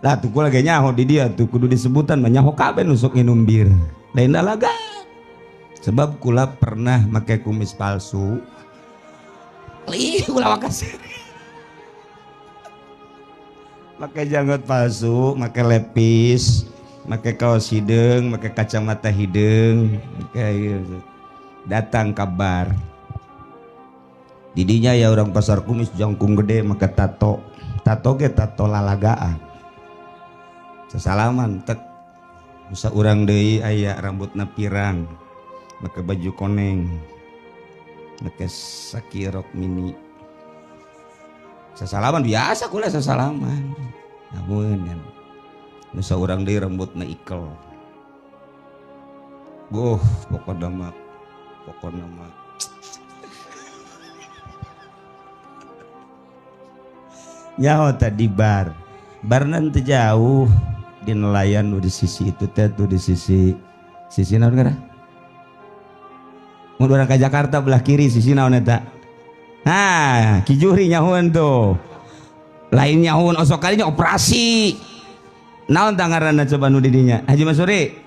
Lah tuh kula ge nyaho di dia tuh kudu disebutan mah nyaho kabeh nu sok nginum bir. Lain lalaga. Sebab kula pernah make kumis palsu. Lih kula makasih. Make janggot palsu, make lepis, make kaos hideung, make kacamata hideung, kayak gitu. Datang kabar. Didinya ya orang pasar kumis jangkung gede make tato. Tato ge tato lalagaan. Sesalaman tek bisa urang deui aya rambutna pirang, make baju koneng, make sakirok mini. Sesalaman biasa kula sesalaman. Namun kan nusa urang deui rambutna ikel. Goh, pokona mah nyaho tadi bar. Barna teu jauh di nelayan nu di sisi itu teh tuh di sisi sisi naon ngaran? Mun urang ka Jakarta belah kiri sisi naon eta? Nah, Ki Juhri nyahoan tuh. Lain nyahoan osok kalinya operasi. Naon tah ngaranna coba nu di dinya? Haji Masuri.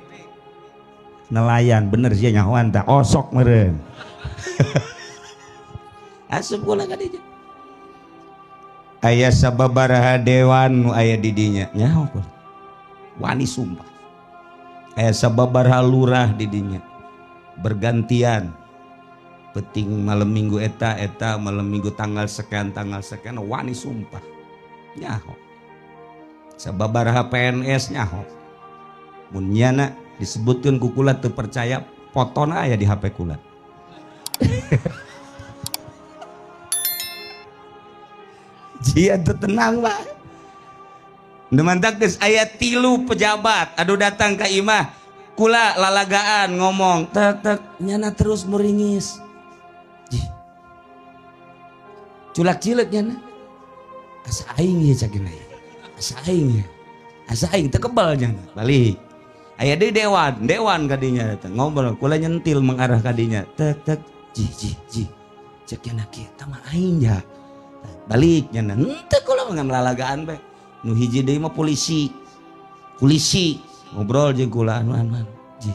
Nelayan bener sih nyahoan tah osok meureun. Asup kula ka dinya. Aya sababaraha dewan nu aya di dinya. Nyaho kula. Wani sumpah. Aya sababaraha lurah di dinya. Bergantian. Peting malam minggu eta eta malam minggu tanggal sekian wani sumpah nyaho sababaraha PNS nyaho mun nyana disebutkeun ku kula teu percaya fotona aya di HP kula. Jia teu tenang bae. Nu mantak geus aya 3 pejabat anu datang ka imah kula lalagaan ngomong tek tek nyana terus meringis. Culak cilek nyana asa aing ieu cagina asa aing ya asa aing teu kebal nyana balik aya deui dewan dewan kadinya datang ngobrol kula nyentil mengarah kadinya tek tek ji ji ji cek nyana kieu tah mah aing ya balik nyana henteu kula mah ngalalagaan bae nu hiji deui mah polisi polisi ngobrol jeung kula anu anu ji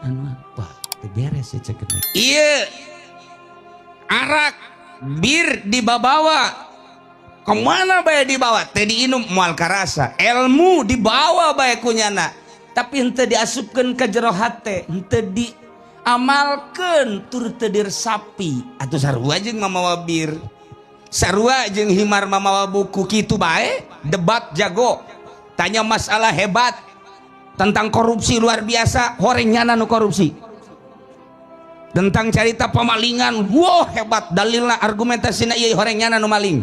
anu wah teu beres ya cek ieu arak bir dibawa kemana bae dibawa teh diinum moal karasa ilmu dibawa bae kunyana tapi henteu diasupkeun ka jero hate henteu diamalkeun tur teu diresapi atuh sarua jeung mamawa bir sarua jeung himar mamawa buku kitu bae debat jago tanya masalah hebat tentang korupsi luar biasa horeng nyana nu korupsi tentang carita pemalingan wah hebat dalilna argumentasina ieu horeng nyana nu maling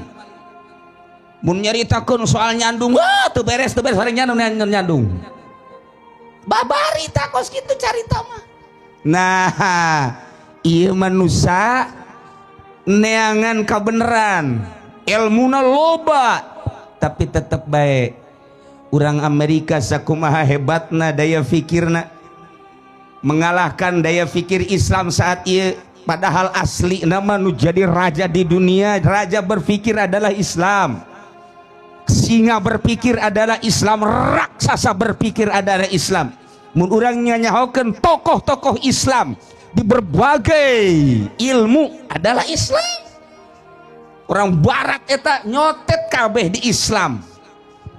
mun nyaritakeun soal nyandung wah teu beres horeng nyana nu nyandung babari takos kitu carita mah. Nah ieu manusa neangan kabeneran ilmuna loba tapi tetep bae urang Amerika sakumaha hebatna daya fikirna mengalahkan daya fikir Islam saat ieu padahal asli nama nu jadi raja di dunia raja berpikir adalah Islam singa berpikir adalah Islam raksasa berpikir adalah Islam mun urang nyanyahokeun tokoh-tokoh Islam di berbagai ilmu adalah Islam orang barat eta nyotet kabeh di Islam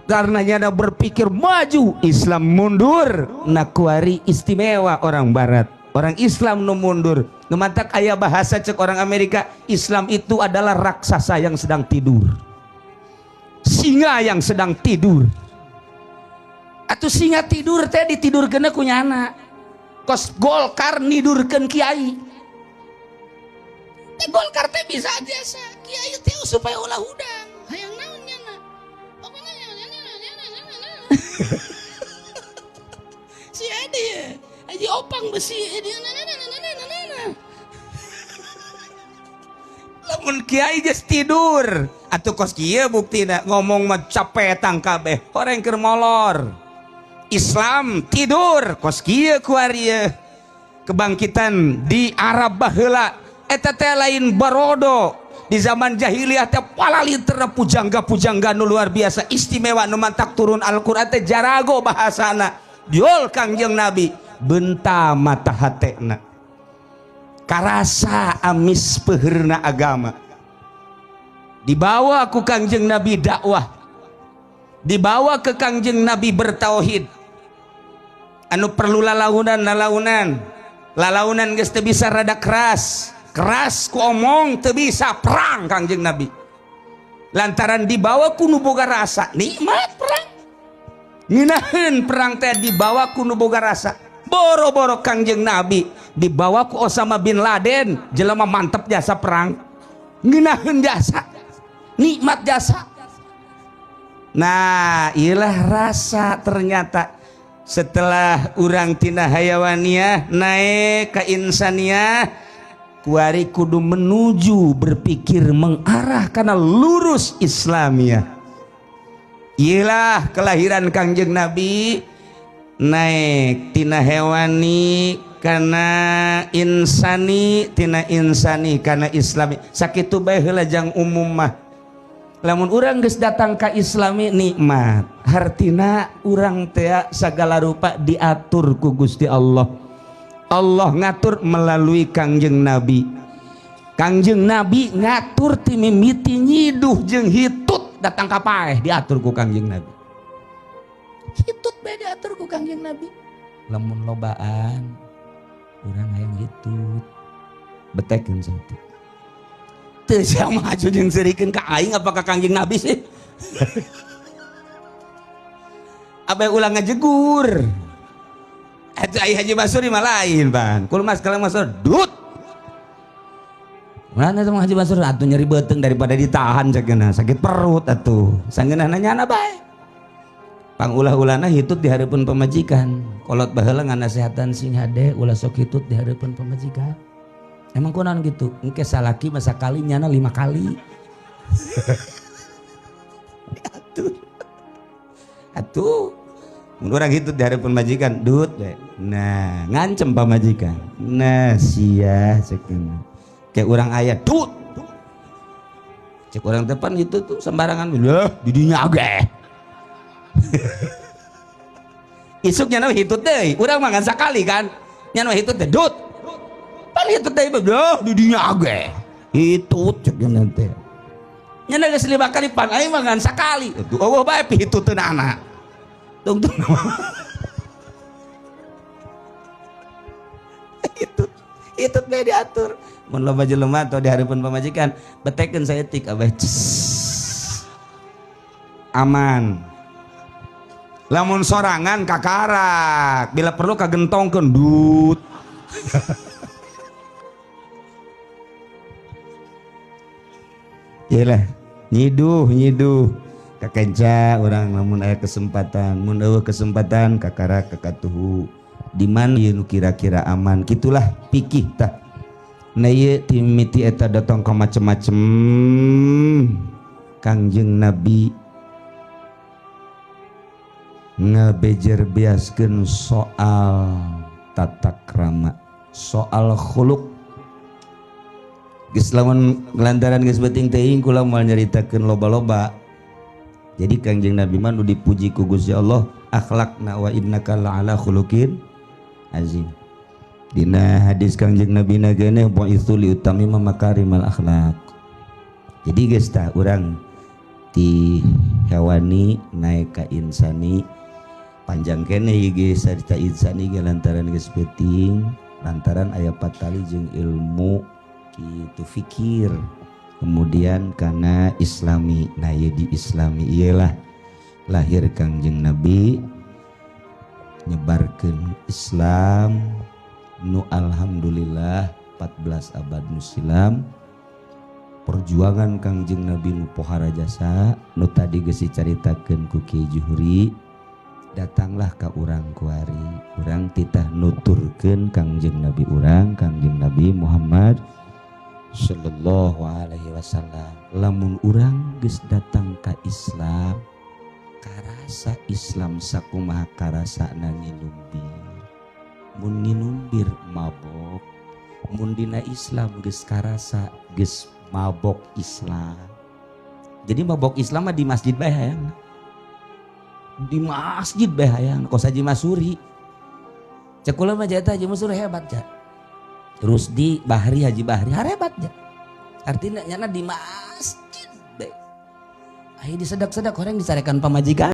karena nyana berpikir maju Islam mundur nakuari istimewa orang barat orang Islam nu mundur nu mantak aya bahasa cek orang Amerika Islam itu adalah raksasa yang sedang tidur singa yang sedang tidur atuh singa tidur teh ditidurkeun ku nyana kos Golkar nidurkeun kiai teh Golkar teh bisa biasa kiai teh supaya ulah hudang hayang naon nyana si Edi ya Haji Opang besi Edi lamun kiai geus tidur atuh kos kieu buktina ngomong mah capetang kabeh horeng keur molor Islam tidur kos kieu kuari kebangkitan di Arab baheula eta teh lain barodo Di zaman jahiliyah teh palaliterna pujangga-pujangga nu luar biasa istimewa nu mantak turun Al-Qur'an teh jarago bahasana. Diol Kangjeng Nabi benta mata hatena. Karasa amis peherna agama. Dibawa ku Kangjeng Nabi dakwah. Dibawa ke Kangjeng Nabi bertauhid. Anu perlu lalaunan lalaunan. Lalaunan geus teu bisa rada keras. Keras ku omong teu bisa perang Kangjeng Nabi. Lantaran dibawa ku nu boga rasa, nikmat perang. Ngeunaheun perang teh dibawa ku nu boga rasa. Boro-boro Kangjeng Nabi dibawa ku Osama bin Laden, jelema mantep jasa perang. Ngeunaheun jasa. Nikmat jasa. Nah, iyalah rasa ternyata setelah urang tina hayawaniyah naik ke insaniyah, kuari kudu menuju berpikir mengarah karena lurus Islamiyah. Iyalah kelahiran Kangjeng Nabi naik tina hewani kana insani, tina insani kana islami. Sakitu bae heula jang umum mah. Lamun urang geus datang ka islami nikmat, hartina urang teh sagala rupa diatur ku Gusti Allah. Allah ngatur melalui Kangjeng Nabi. Kangjeng Nabi ngatur ti mimiti nyiduh jeung hitut datang ka paeh diatur ku Kangjeng Nabi. Hitut bae diatur ku Kangjeng Nabi. Lamun lobaan urang hayang hitut betekeun saeutik. Teu sia maju jeung seurikeun ka aing apa ka Kangjeng Nabi sih? Abeh ulah ngajegur. Eta ai Haji Basuri mah lain, Bang. Kul mas kalau masuk dut. Mana sama Haji Basuri atuh nyeri beuteung daripada ditahan cageuna sakit perut atuh. Sangeunahna nyana bae. Pangulah-ulahna hitut di hareupeun pamajikan. Kolot baheula nganasehatan sing hade ulah sok hitut di hareupeun pamajikan. Emang kunaon gitu? Engke salaki masa kali nyana 5 kali. Diatur. Atuh. Mun urang hitut di hareupeun majikan, dut we. Nah, ngancem pamajikan. Nah, sia cekeun. Kayak urang aya dut. Cek urang teh pan itu tuh sembarangan. Lah, di dinya ge. Isuk nyana hitut deui. Urang mah ngan sakali kan. Nyana hitut teh dut. Pan hitut deui bah, di dinya ge. Hitut cek nyana teh. Nyana geus 5 kali pan aing mah ngan sakali. Atuh eueuh bae pihituteun anak. Tungtung. Hitut bae diatur. Mun loba jelema atau di hareupeun pamajikan, betekeun saeutik abeh. Aman. Lamun sorangan kakarak, bila perlu kagentongkeun dut. Iyalah, nyiduh nyiduh. Kakenca urang lamun aya kesempatan, mun eueuh kesempatan kakarak kakatuhu. Di mana ieu nu kira-kira aman, kitulah pikih tah. Nah ieu timiti eta datang ka macem-macem. Kangjeng Nabi ngabejer biaskeun soal tata krama, soal khuluq. Geus lamun lantaran geus beuting teuing kula moal nyaritakeun loba-loba. Jadi Kangjeng Nabi mah nu dipuji ku Gusti Allah akhlakna wa innaka la'ala khuluqin azim. Dina hadis Kangjeng Nabi na geneh bu'itsu li utamima makarimal akhlak. Jadi geus tah urang ti hewani naik ka insani panjang keneh ieu ge sarita insani ge lantaran geus beuting, lantaran aya patali jeung ilmu kitu fikir. Kemudian karena islami, nah ieu di islami iyalah lahir Kangjeng Nabi nyebarkeun Islam nu alhamdulillah 14 abad nu silam. Perjuangan Kangjeng Nabi nu pohara jasa nu tadi geus dicaritakeun ku Ki Juhri, datanglah ka urang kuari, urang titah nuturkeun Kangjeng Nabi urang, Kangjeng Nabi Muhammad sallallahu alaihi wasallam. Lamun urang geus datang ka Islam, karasa Islam sakumaha karasana nginum bir. Mun nginum bir mabok, mun dina Islam geus karasa geus Mabok Islam. Jadi mabok Islam mah di masjid bae hayang. Di masjid bae hayang kos Haji Masuri. Cek kula mah jata Haji Masuri hebat ja. Rusdi Bahri, Haji Bahri hebat ja. Artinya nyana di masjid bae. Ayo disedak-sedak orang dicarekan pamajikan.